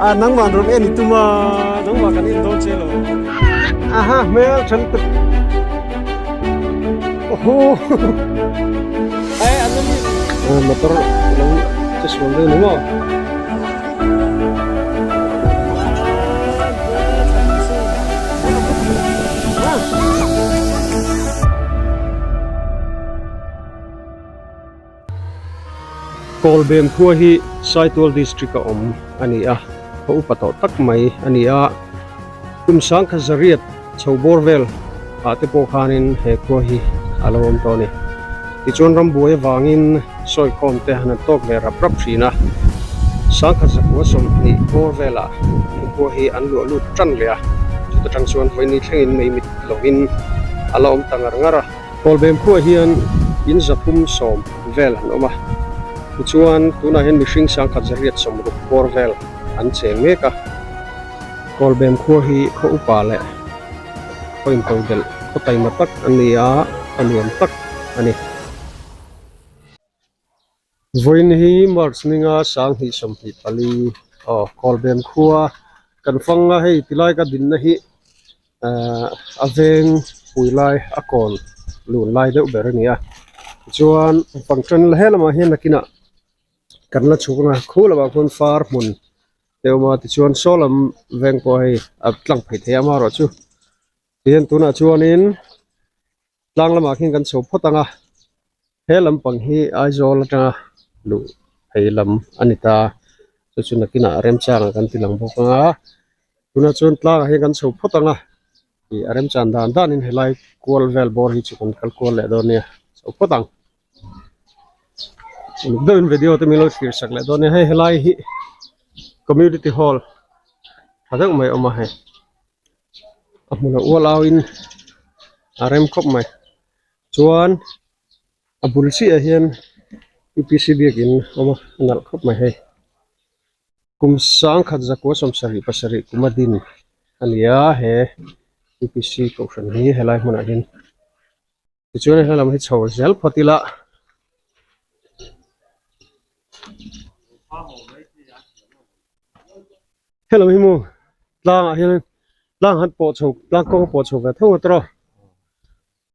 A nangmah rawn en i tum a, nangmah kan en dawn che lo. Aha, hmel tha lutuk. Oho. Ai an ni. Motor lo che sual deuh ni maw? Kawlbem khua hi Saitual District a awm a ni a, khaw upa tawh tak mai a ni a, kum sangkhat zariat chho bawr vel ah te pawh khanin he khua hi a lo awm tawh a ni. Tichuan rambuai avangin sawikhawm te han tawk ve rap rap thin a, sangkhat zakua 20 bawr velah he khua hi an luah lut tan leh a, chuta tang chuan vawiin thlengin mei mit lovin a la awm ta ngar ngar a. Kawlbem khuaah hian in 310 vel an awm a, tichuan tunah hian mihring 1160 bawr vel an cheng mek a. Kawlbem khua hi khaw upa leh khaw intodelh khaw taima tak an ni a, a nuam tak a ni. Vawiin hi March ninga 2024 aw Kawlbem khua kan fang a, hei tilai ka dinna hi ahh a veng pui lai a kawn lun lai deuh ber a ni a, tichuan function he lamah hian nakinah kan la chhuk anga khu lamah khuan far hmun te a awm a tichuan saw lam veng pawh hei a tlang phei thei a amaherawhchu tihian tunah chuanin. Tlang lamah khian kan chho phawt ang a, he lampang hi Aizawl atanga luh phei lam a ni ta, chu chu nakinah remchangah kan ti lang bawk ang a, tunah chuan tlangah hian kan chho phawt ang a, ih a remchan dan danin helai kual vel bawr hi chu kan kal kual leh dawn nia, chho phawt ang. Uluk deuhin video te min lo thlir sak leh dawn nia, hei helai hi community hall tha deuh mai a awm a hei. A hmun a ual au in a rem khawp mai chuan a bul chiah ah hian UPC biakin a awm a a nalh khawp mai hei kum 1977 kum a din a ni a he UPC kohhran hi helai hmunah hian tichuan he lam hi chho zel phawt ila. Hello hi maw tlangah hian tlang han pawh chho tlang kawng a pawh chho ve tho a tawrh a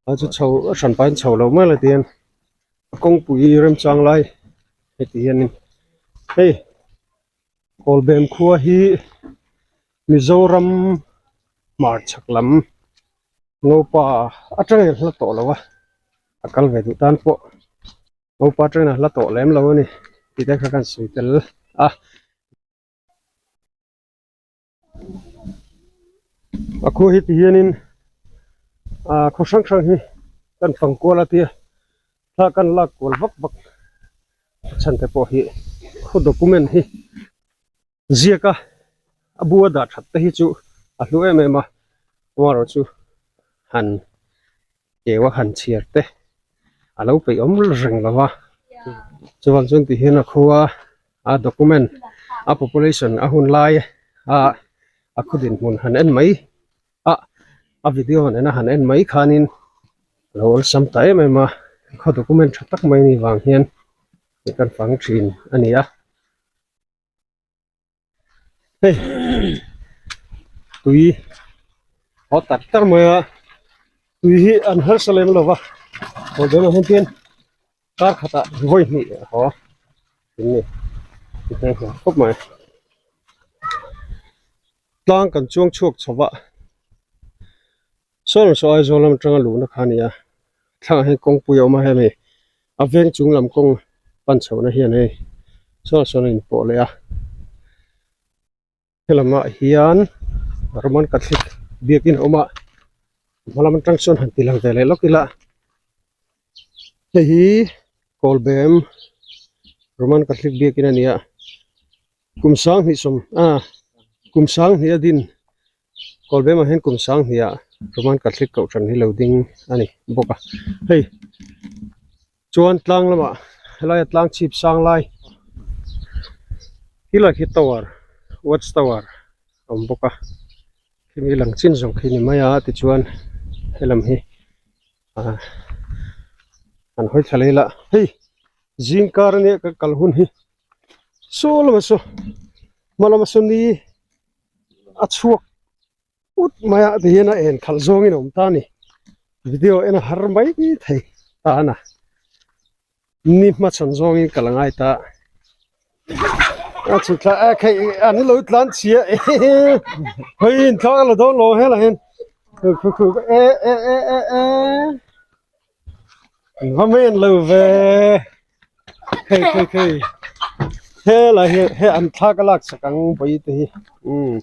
a chu chho a hran pahin chho lo mai la tihian a kawngpui remchang lai heti hianin hei Kawlbem khua hi Mizoram hmarchhak lam Ngopa atangin a hla tawh lo a a kal ve duh tan pawh. Ngopa atangin a hla tawh lem lo a ni tih te kha kan sawi tel a. A khua hi ti hianin ah khaw hrang hrang hi kan fang kual a tia thla kan lak kual vak vak a chhan te pawh hi khaw document hi ziak a a bu a dah that te hi chu a hlu em em a amaherawhchu han keu a han chhiar te a lo peih awm reng lo va chuvang chuan ti hian a khua a document a population a hun lai a a khaw dinhmun han en mai a a video han en a han en mai khanin a lo awlsam ta em em a khaw document tha tak mai ni vang hian kan fang thin a ni a. Hei tui haw tak tak mai a tui hi an harsa lem lo va haw dawn ah hian chuan kar khatah vawi hnih a haw thin ni ti hmel khawp mai tlang kan chuang chhuak chho va saw saw Aizawl lam atanga luhna kha a ni a thlangah hian kawngpui a awm a hemi a veng chung lam kawng pan chhohna hian hei saw sawn a inpawh leh a helamah hian Roman Catholic biakin a awm a hma lam atang chuan han ti lang ve leh lawk ila hei hi Kawlbem Roman Catholic biakin a ni a kum 20 ah kum 20 a din. Kawlbemah hian kum 20 ah Roman Catholic kohhran hi lo ding a ni bawk a hei chuan tlang lamah helaia tlang chhip sang lai helai khi tower watch tower a awm bawk a khimi lang chin zawng khi ni mai a tichuan helam hi ah an hawi thla leh ila hei zing kar ania ka kal hun hi saw lamah saw. Hma lama saw ni a chhuak ut mai a tihian a en khalh zawngin a awm ta a ni video en a har mai thei ta a na ni hmachhawn zawngin ka la ngai ta a chhuk thla a kheih an lo tlan chhia hawi inthlak a la dawn lo helai hian khu khu e e e e e An va men lo ve khei khei khei helai hi he an thla ka lak sak ang vawi te hi umm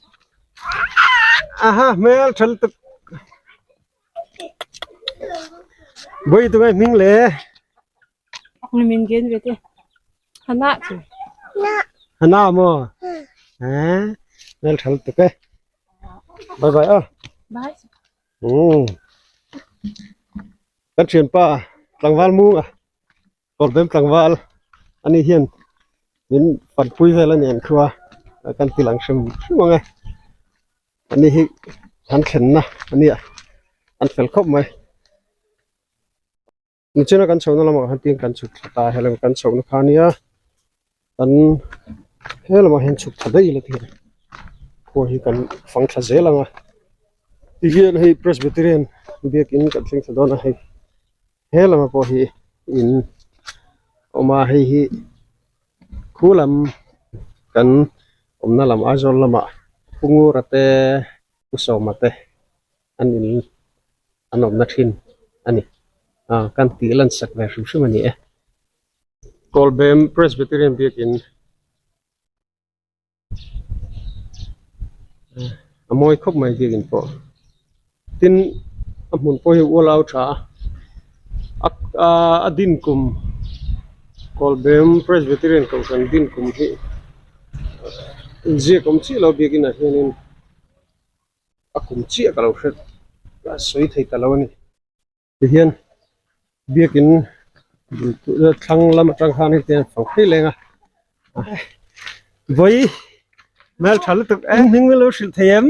aha hmel tha lutuk vawi tunge hming le hana maw eh hmel tha lutuk e bye bye aw Umm kan thianpa tlangval munga kawrbem tlangval ani hian min panpui vel a ni an thu a kan ti lang hrim hrim ang e ani hi an thlenna a nia an fel khawp mai. Nichina kan chhohna lamah khan tin kan chhuk thla ta a helai kan chhohna kha ania kan he lamah hian chhuk thla daih ila ti hian khua hi kan fang thla zel ang a tihian hei presbyterian biakin kan thleng thla dawn a hei he lamah pawh hi in awm a hei hi khu lam kan awmna lam Aizawl lamah Pu Ngura te Pu Sawma te an in an awmna thin a ni ah kan tih lan sak ve hrim hrim a ni e. Kawlbem Presbyterian biakin a mawi khawp mai biakin pawh tin a hmun pawh hi ual au tha a a din kum Kawlbem Presbyterian kohhran din kum hi inziak awm chiah lo biakin ah hianin. a kum chiah ka lo hre a sawi thei ta lo a ni tihian biakin thlang lam atang khan heti hian fang phei leng a vawi hmel tha lutuk eng hming lo hrilh thei em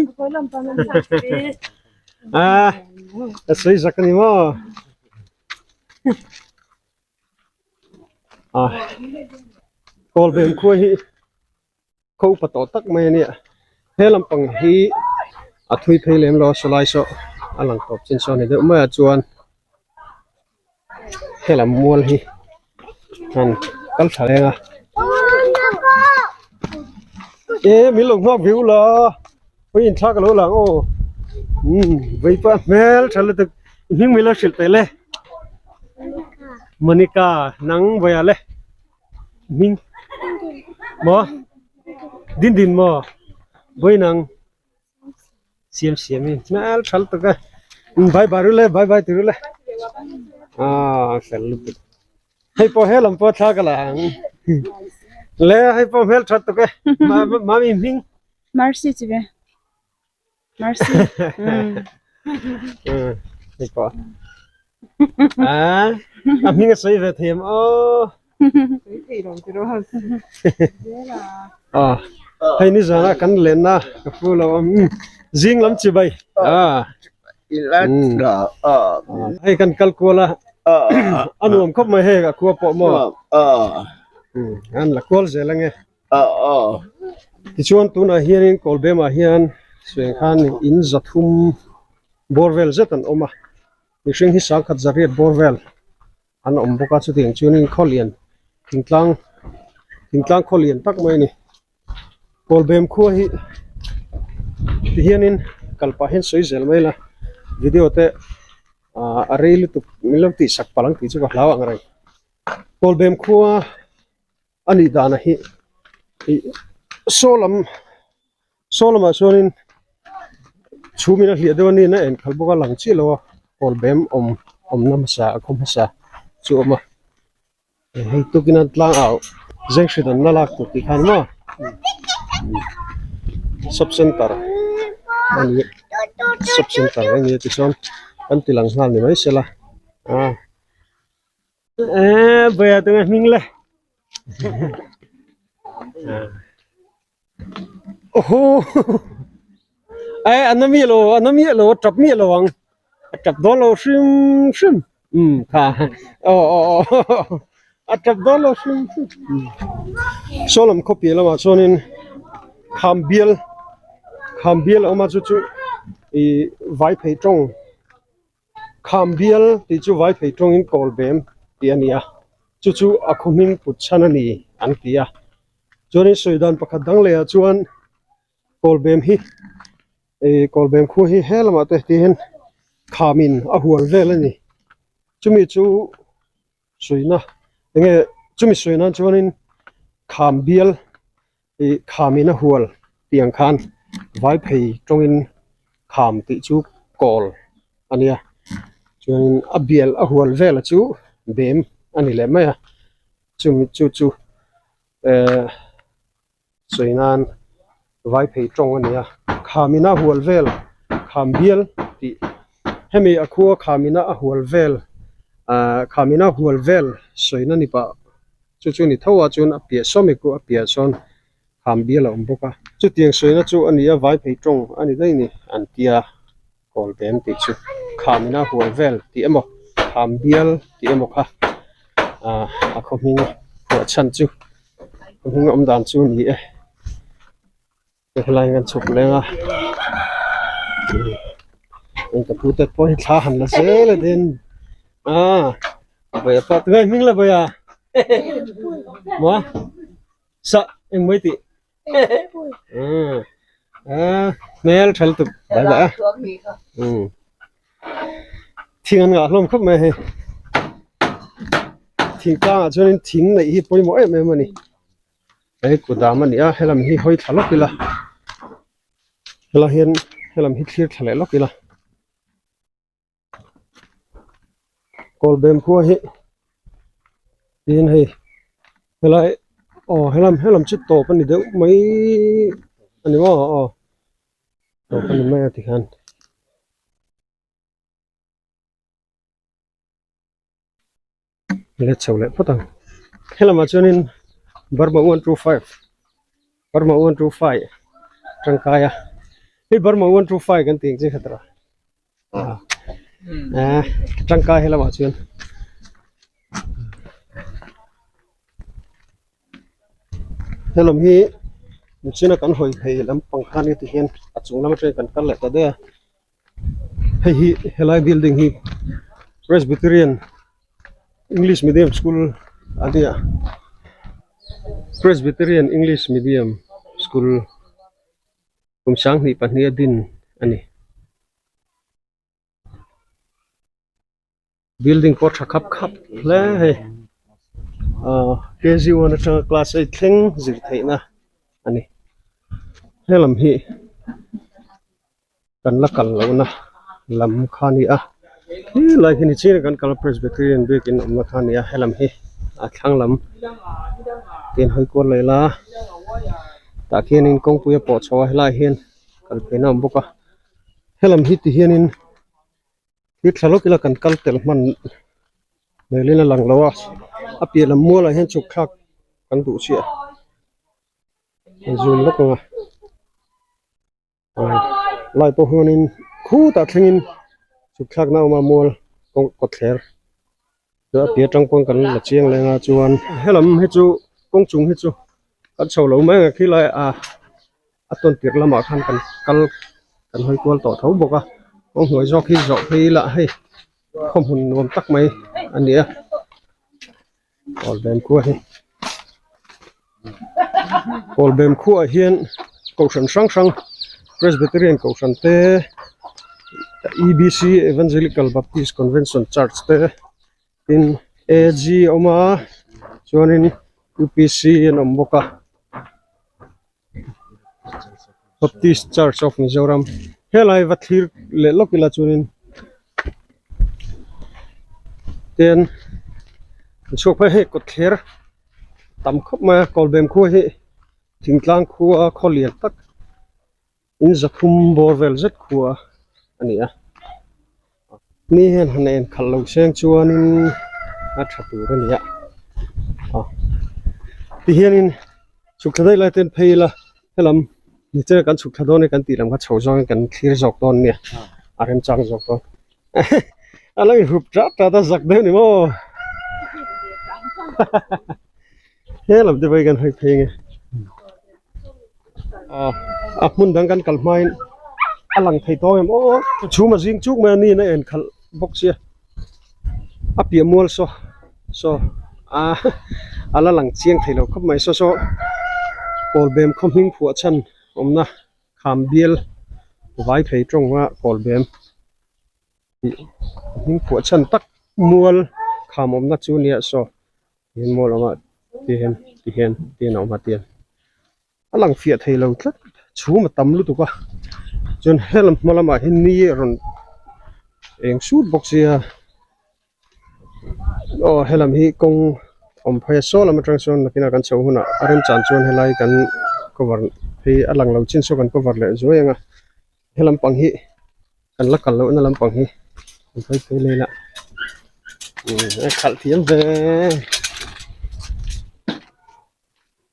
a a sawi zak a ni maw a kawlbem khua hi. Khaw upa tawh tak mai a nia he lampang hi a thui phei lem lo a sawlai saw a lang tawp chin saw a ni deuh mai a chuan helam mual hi han kal tha reng a e min lo nghak ve ula hawi inthlak a lo lang aw umm veipa hmel tha lutuk hming min lo hrilh teh le Monica nang vawiah le. Hming maw din din maw vawiin ang siam siam in hmel tha lutuk a bye bye ru le bye bye ti ru le ah fel lutuk hei pawh he lam pawh thla ka la ang le hei pawh hmel tha lutuk e mami hming Mercy chi ve Mercy hei pawh ah a hming a sawi ve thei em aw ah hei ni zana kan lenna ka fu lo a zing lam chi bai ah hei kan kal kual a a nuam khawp mai hei a khua pawh maw an la kual zel ange. Tichuan tunah hianin Kawlbemah hian suiang khan in zathum bawr vel zet an awm a, mihring hi sangkhat zariat bawr vel an awm bawk a, chutiang chuanin khaw lian thingtlang thingtlang khaw lian tak mai a ni. Kawlbem khua hi tihianin kal pah hian sawi zel mai la video te ah a rei lutuk min lo tihsak palh ang tih chu ka hlau ang reng. Kawlbem khua. A nih danah hi ih saw lam saw lamah chuanin chhumin a hliah deuh a ni na en khalh bawk a lang chiah lo a kawl bem awm awmna hmasa a khaw hmasa chu a awm a hei tukin a tlang au zenghrit an la lak tur tih khan maw sub center a ni sub center a ni a tichuan kan ti lang nghal ni mai sela a. Eh, baya tu ngai hming le. Oho. Eh, anami lo, anami lo, tap mi lo ang. Tap dawn lo hrim hrim. Um, kha. Oh, oh, oh. A tap dawn lo hrim hrim. Saw lam khawpi lamah chuanin. Kham bial kham bial a awm a chu chu ihh vai phei tawng kham bial tih chu vai phei tawngin kawl bem tih a ni a chu chu a khaw hming put chhan a ni an ti a chuanin sawi dan pakhat dang leh ah chuan kawl bem hi ihh kawl bem khua hi he lamah te ti hian khamin a hual vel a ni chumi chu. Suihna enge chumi suih nan chuanin kham bial ih kham in a hual tih ang khan vai phei tawngin kham tih chu kawl a nia chuanin a bial a hual vel a chu bem a ni leh mai a chumi chu chu ehh sawi nan vai phei tawng a ni a kham in a hual vel kham bial tih hemi a khua kham in a hual vel ahh kham in a hual vel sawi na ni pah chu chu ni tho a chuan a piah sawmi khu a piah sawn kham bial a awm bawk a chutiang sawi na chu a ni a vai phei tawng a ni daih a ni an tia kawl bem tih chu kham in a hual vel tih emaw kham bial tih emaw kha ahh a khaw hming phuah chhan chu. A hnung a awm dan chu ni e helai hian kan chhuk leng a eng ka pu te pawh hi thla han la zel a din ah vawi pa tunge hming la vawi a maw sa eng mai tih ah hmel tha lutuk bai bai a um thing an ngah hlawm khawp mai a hei thing tlangah chuanin thing neih hi pawimawh em em a ni hei kudam a ni a helam hi hawi thla lawk ila helai hian helam hi thlir thla leh lawk ila kawlbem khua hi tin hei helai aw helam helam chu tawp a ni deuh mai a ni maw aw tawp a ni mai a tikhian. Let chho leh phawt ang helamah chuanin Burma 125 Burma 125 tangkai a hei Burma 125 kan tih ang chi kha tawh a eh tangkai helamah chuan helam hi michina kan hawi phei lampang khan heti hian a chung lam atangin kan kal leh ta daih a. Hei hi helai building hi Presbyterian English Medium School a nia Presbyterian English Medium School kum sanghnih pahnih a din a ni. Building pawh tha khap khap hle hei ahh kg one atanga class eight thleng zir theihna a ni helam hi kan la kal lohna lam kha a ni a helai hi nichin a kan kal Presbyterian biakin awmna kha a ni a helam hi a thlang lam te an hawi kual leh la tah khianin kawngpui a pawh chho a helaiah hian kal pheina a awm bawk a helam hi ti hianin. Thil thla lawk ila kan kal tel hman hmelin a lang lo a a piah lam mualah hian chhuk thlak kan duh chiah a zoom lawk ang a lai pawh huanin khutah thlengin chhuk thlakna a awm a mual kawng kawtthler chuan a piah atang pawn kan la chiang leng a chuan helam hi chu kawng chung hi chu kan chho lo mai ang a khilai a. A tawn tirh lamah khan kan kal kan hawi kual tawh tho bawk a kawng hnuai zawk hi zawh phei ila hei khaw hmun nuam tak mai a ni a kawlbem khua hi kawlbem khuaah hian kohhran hrang hrang presbyterian kohhran te E B C evangelical baptist convention church te tin A G a awm a chuanin U P C an awm bawk a. Baptist Church of Mizoram helai va thlir leh lawk ila chuanin ten an chhuak phei hei kawtthler tam khawp mai a kawlbem khua hi thingtlang khua khaw lian tak in zathum bawr vel zet khua a ni a ni hian han en khalh lo seng chuanin a tha tur a ni a ah tihianin chhuk thla daih lai ten phei ila helam nichina kan chhuk thla dawn e kan tih lam kha chho zawngin kan thlir zawk dawn nia a remchang zawk dawn a lo inhup tat tat a zak deuh ni maw helam te pawh hi kan hawi phei ang e. A hmun dang kan kal hmain a lang thei tawng em aw chhum a zing chuk mai a ni na en khalh bawk sia a piah mual saw saw a a la lang chiang thei lo khawp mai saw saw kawlbem khaw hming phuah chhan awmna kham bial vai phei tawnga kawlbem tih hming phuah chhan tak mual kham awmna chu nia saw Tin mual awm ah ti hian ti hian tin a awm a tiang a lang fiah thei lo tlat chhum a tam lutuk a chuan helam hma lamah hian ni a rawn eng sut bawk sia aw helam hi kawng awm phei a saw lam atang sawn nakinah kan chho hunah a remchan chuan helai kan cover phei a lang lo chin saw kan cover leh zuai ang a helam pang hi kan la kal lohna lampang hi an hawi phei leh la a khalh thiam ve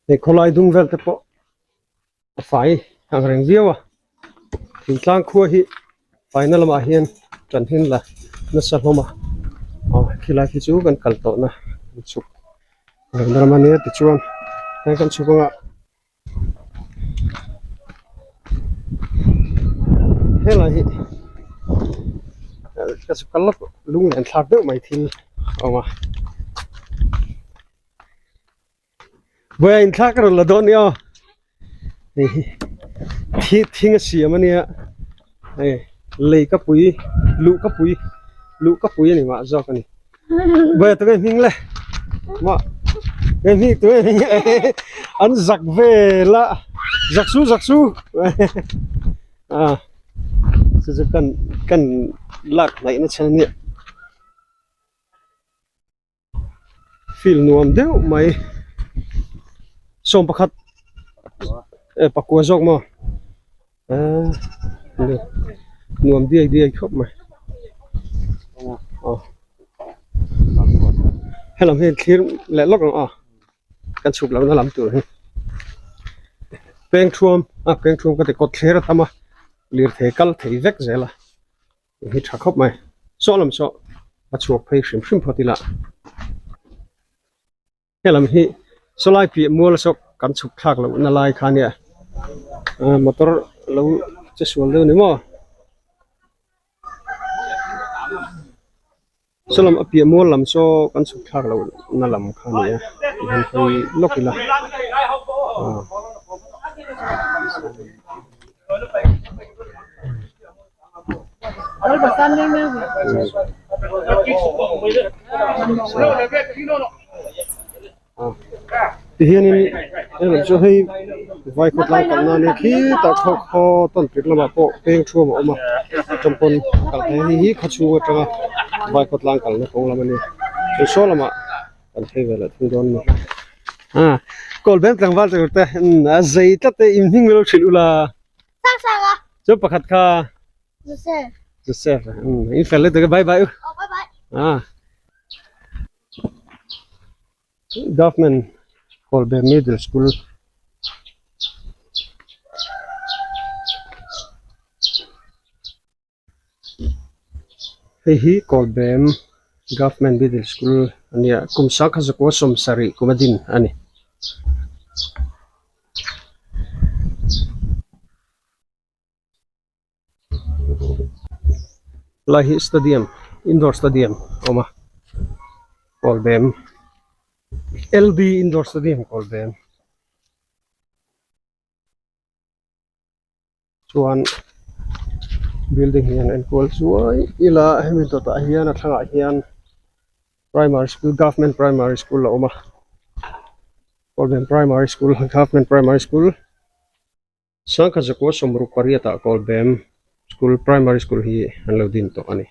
hei khawlai dung vel te pawh a fai ang reng viau a thingtlang khua hi faina lamah hian tan hin la nasa hlawm a aw khilai khi chu kan kal tawhna kan chhuk lohna ram a nia tichuan heng kan chhuk anga. Helai hi ka chu kal lawk lung lian thlak deuh mai thil a awm a buai a inthlak a rawn la dawn nia aw hei hi thi thing a siam a nia hei lei ka pui luh ka pui luh ka pui a ni mah zawk a ni. Bawia tunge hming le mah nge hming tunge hming an zak vel a zak su zak su a chu chu kan kan lak hnaih na chhan a nia field nuam deuh mai sawm pakhat e pakua zawk maw Nuam diai diai khawp mai aw helam hi thlir leh lawk ang aw kan chhuk lohna lam tur hi peng thuam a peng thuam ka ti kawt thlir a tam a lirthei kal thei vek zel a hi tha khawp mai saw lam saw a chhuak phei hrim hrim phawt ila. Helam hi sawlai piah mual saw kan chhuk thlak loh na lai kha ania ah motor lo che sual deuh a ni maw sawlam a piah mual lam saw kan chhuk thlak loh na lam kha a ni a tihian hawi lawk ila ah. Tihianin helam chu hei vai khawtlai kalna ania khitah khaw khaw tawn tir lamah pawh peng thuam a awm a champawn kal thei a ni hi khaw chhung atanga vai khawtlang kalna kawng lam a ni chu saw lamah kan phei ve leh thung dawn a ni kawl beng tlangval tur te a zei tlat e inhming lo hrilh ula. Chu pakhat kha Joseph. Joseph. In fel lutuk e bye bye u. Oh, bye bye. Ah. Government Kolbe Middle School. Hei hi Kawlbem Government Middle School a nia kum sangkhat zakua sawm sarih kum a din a ni. Lai hi stadium indoor stadium a awm a Kawlbem L_B indoor stadium Kawlbem. Chuan building hi an enkual chuai ila hemi dawtah hian a thlangah hian primary school government primary school a awm a Kawlbem primary school government primary school sangkhat zakua sawmruk pariat ah Kawlbem school primary school hi an lo din tawh a ni.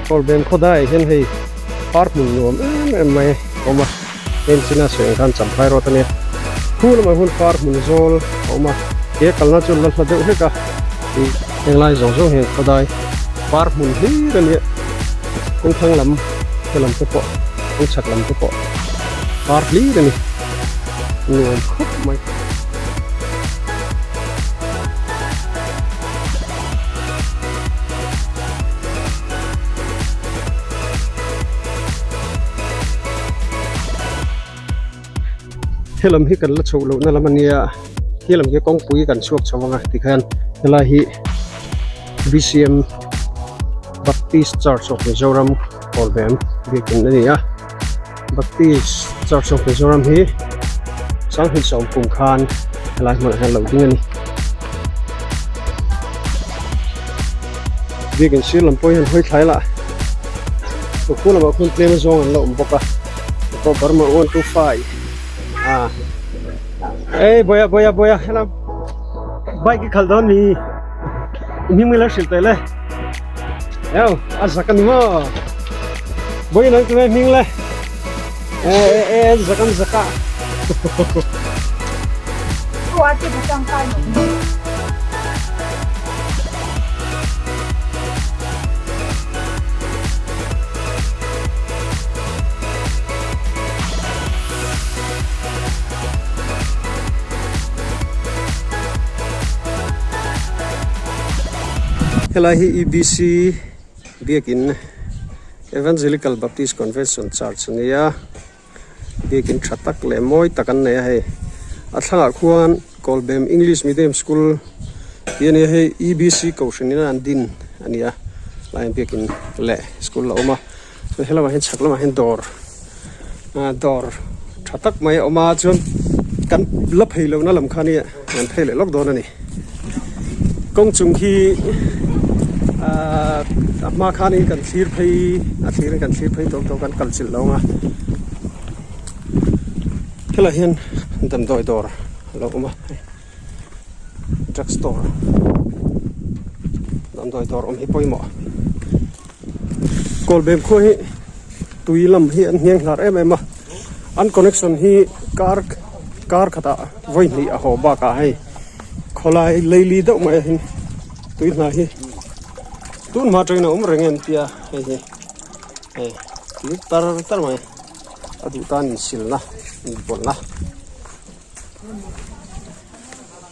Kawlbem khawdaiah hian hei par hmun nuam em em mai a awm a, heng china sawi ang khan Champhai road a nia. Khu lamah hun par hmun zawl a awm a, he kalna chu la hla deuh hlek a, ih henglai zawng zawng hian khawdai par hmun hlir a nia. Kawngthlang lam te lam te pawh kawngchhak lam te pawh par hlir a ni, nuam khawp mai. Helam hi kan la chhoh lohna lam a nia helam hi kawngpui kan chhuak chho ang a tikhian helai hi B_C_M Baptist Church of Mizoram Kawlbem biakin a ni a Baptist Church of Mizoram hi sanghnih sawm kum khan helai hmunah hian lo ding a ni. Biakin sir lam pawh hian hawi thlai lah khu lamah khuan tlem a zawng an la awm bawk a pawh Burma 1 2 5 ah ei bawiha bawiha bawiha helam bike i khalh dawn mi i hming mai lo hrilh teh le eo a zak a ni maw bawihi nang tunge hming le e e e zak an zak a. Helai hi EBC biakin Evangelical Baptist Convention Church a nia biakin tha tak leh mawi tak an nei a hei a thlangah khuan Kawlbem English Medium School tih a nia hei EBC kohhran in an din a ni a lai biakin leh school a awm a. Chuan helamah hian chhak lamah hian dawr ah dawr tha tak mai a awm a chuan kan la phei lohna lam kha nia kan phei leh lawk dawn a ni kawng chung hi ah a hma khanin kan thlir phei a thlirin kan thlir phei tawk tawk kan kal chilh lo ang a helaiah hian damdawi dawr a lo awm a hei drug store damdawi dawr awm hi pawimawh. Kawlbem khua hi tui lam hi an hniang hnar em em a an connection hi kar kar khatah vawi hnih a haw bakah hei khawlai leili deuh mai ah hian tui hna hi tun hma atangin a awm reng em tia hei hi hei tui tar tar mai a duh tan insilna inpawlhna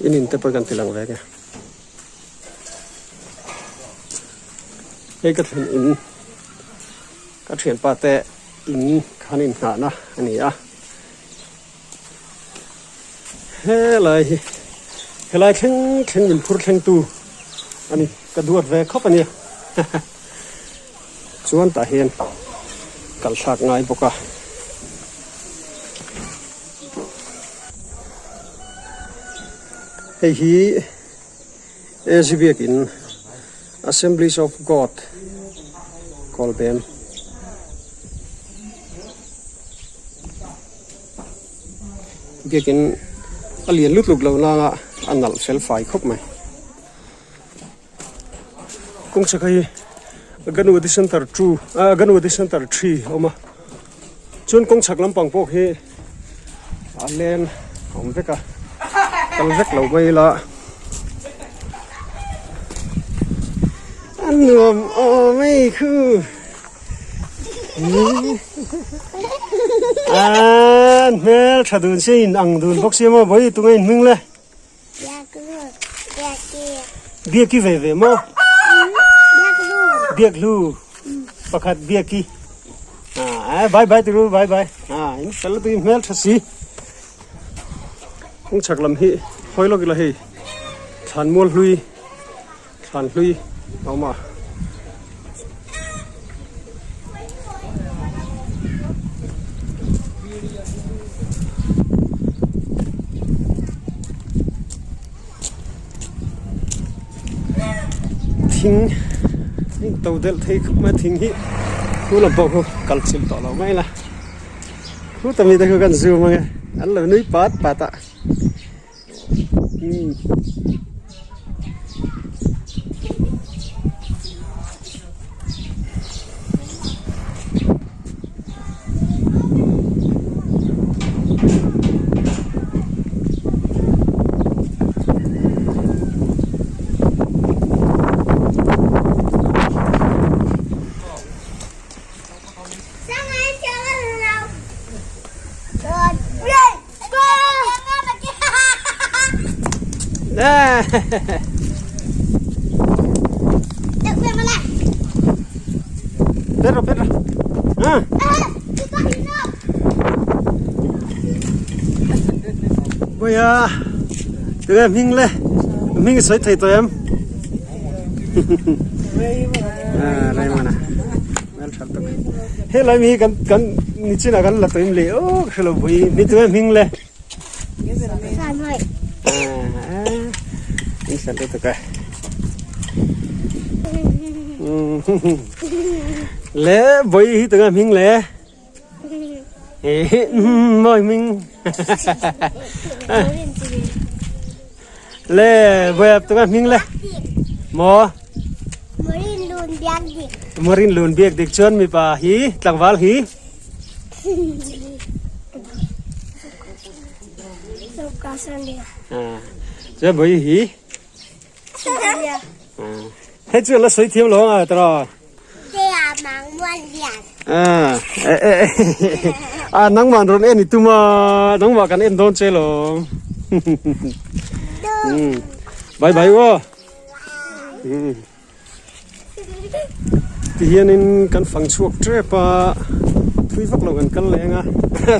in in te pawh kan ti lang ve ang e. Hei ka thlen in ka thianpa te in khan inhnahna a ni a helai hi helai thleng thleng min phur thleng tu a ni ka duat ve khawp a nia chuan tah hian kal thlak ngai bawk a. Hei hi AZ biakin Assemblies of God Kawlbem biakin a lian lutuk lo nanga a nalh fel fai khawp mai. Kawngchhak hi Ganwadi Center 2 ah Ganwadi Center 3 a awm a chuan kawngchhak lampang pawh khi a len a awm vek a kal vek lo mai ila a nuam awm mai khu an hmel tha dun sia in ang dun bawk sia maw vawi tunge in hming le. Biaki ve ve maw? Biak hlu pakhat biaki. Ah, bye bye tiru bye bye. Ah, in fel tu hmel tha si. Kung chak lam hi hoi lok ila hei. Thlan mual hlui thlan hlui awma. Thing hei to delh thei khawp mai a thing hi khu lam pawh khu kal chilh tawh lo mai la khu ta mi te khu kan zoom ang e an lo nui pat pat a umm. Pedro, Pedro. Ah. Boya. Tụi em hing le. Hing soi thei tụi em. À, đây mà nè. Mel that tak. He lai mi kan kan ni china kan la toim le o khelo bui mi tụi em hing le. In san te ka. Le bui hi tụi em hing le. Ê moi mình. Le bui tụi em hing le. Mo. Marin lun biak dik chuan mipa hi tlangval hi. Chuan bawi hi. Hei chu la sawi thiam lo anga tawh a. A nangmah rawn en i tum a nangmah kan en dawn che lo. Bye bye aw. Tihianin kan fang chhuak tep a, thui vak lo kan kal leng a,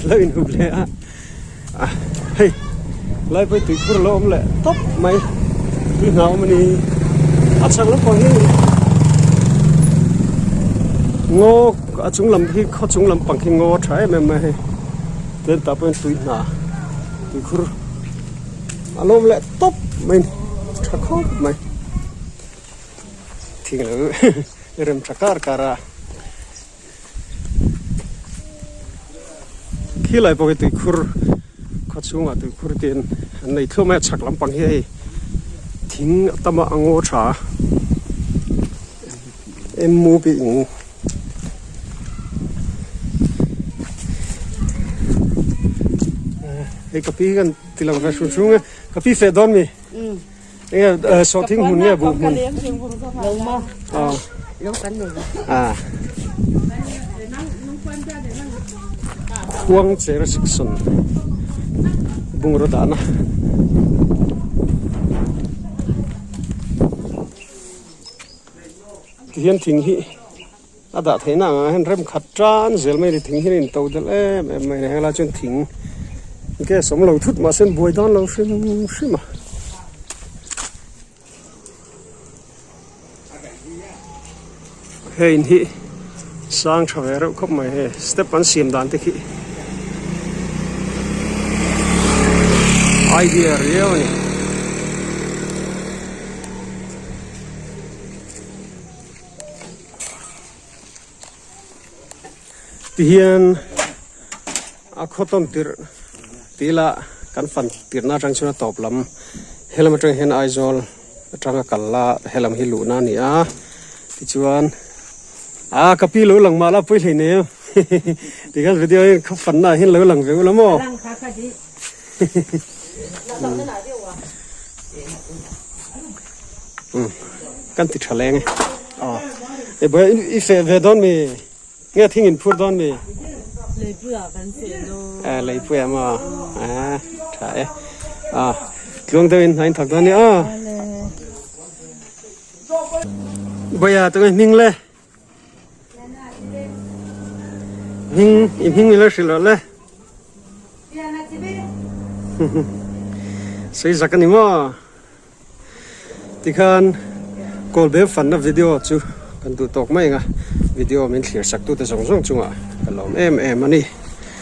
lo inhup leh a, hei lai pawh hi tuikhur a lo awm leh tawp mai, tui hna awm a ni, a chhak lampang hi ngaw a chung lam hi khaw chung lampang hi ngaw a tha em em mai a hei, tihian tah pawh hian tui hna tuikhur a lo awm leh tawp mai a ni, tha khawp mai. Thing lo rem tha kar kar a khilai pawh hi tuikhur khaw chhungah tuikhur te an nei thluah mai a chhak lampang hi hei thing a tam a a ngaw tha em mu pi eng hei ka pi hi kan ti lang ve hru hru nge ka pi feh dawn mi. Enge sawhthing hmun nge buh hmun? Ah. Khuang cher section bungraw dahna. Tihian thing hi a dah theihna angah hian rem khat tan zel mai a ni thing hian a in to delh em em mai a ni helai chuan thing gas awm lo thut mahse an buai dan lo hrim hrim a. Hei in hi sang tha ve reuh khawp mai hei step an siam dan te khi idea riau a ni. Tihian a khaw tawn tirh tila kan fan tirhna atang chuan a tawp lam helam atang hian Aizawl atanga kal la helam hi luhna a ni a tichuan ah ka pi lo lang mah la pawi hlei nei em tikhan video hi khaw fanna ah hian lo lang ve ula maw. Kan ti tha leng e aw e bawih i feh ve dawn mi nge thing in phur dawn mi leipui ah kan feh dawn e leipui ah maw a tha e a tluang deuh in hna in thawk dawn ni aw bawih ah tunge hming le Hming i hming ilo hrilh rawh le. Sei zak ani maw? Tikhan Kawlbem fanna video chu kan duh tawk mai ang a, video min thlir sak tute zawng zawng chungah ka lawm em em a ni.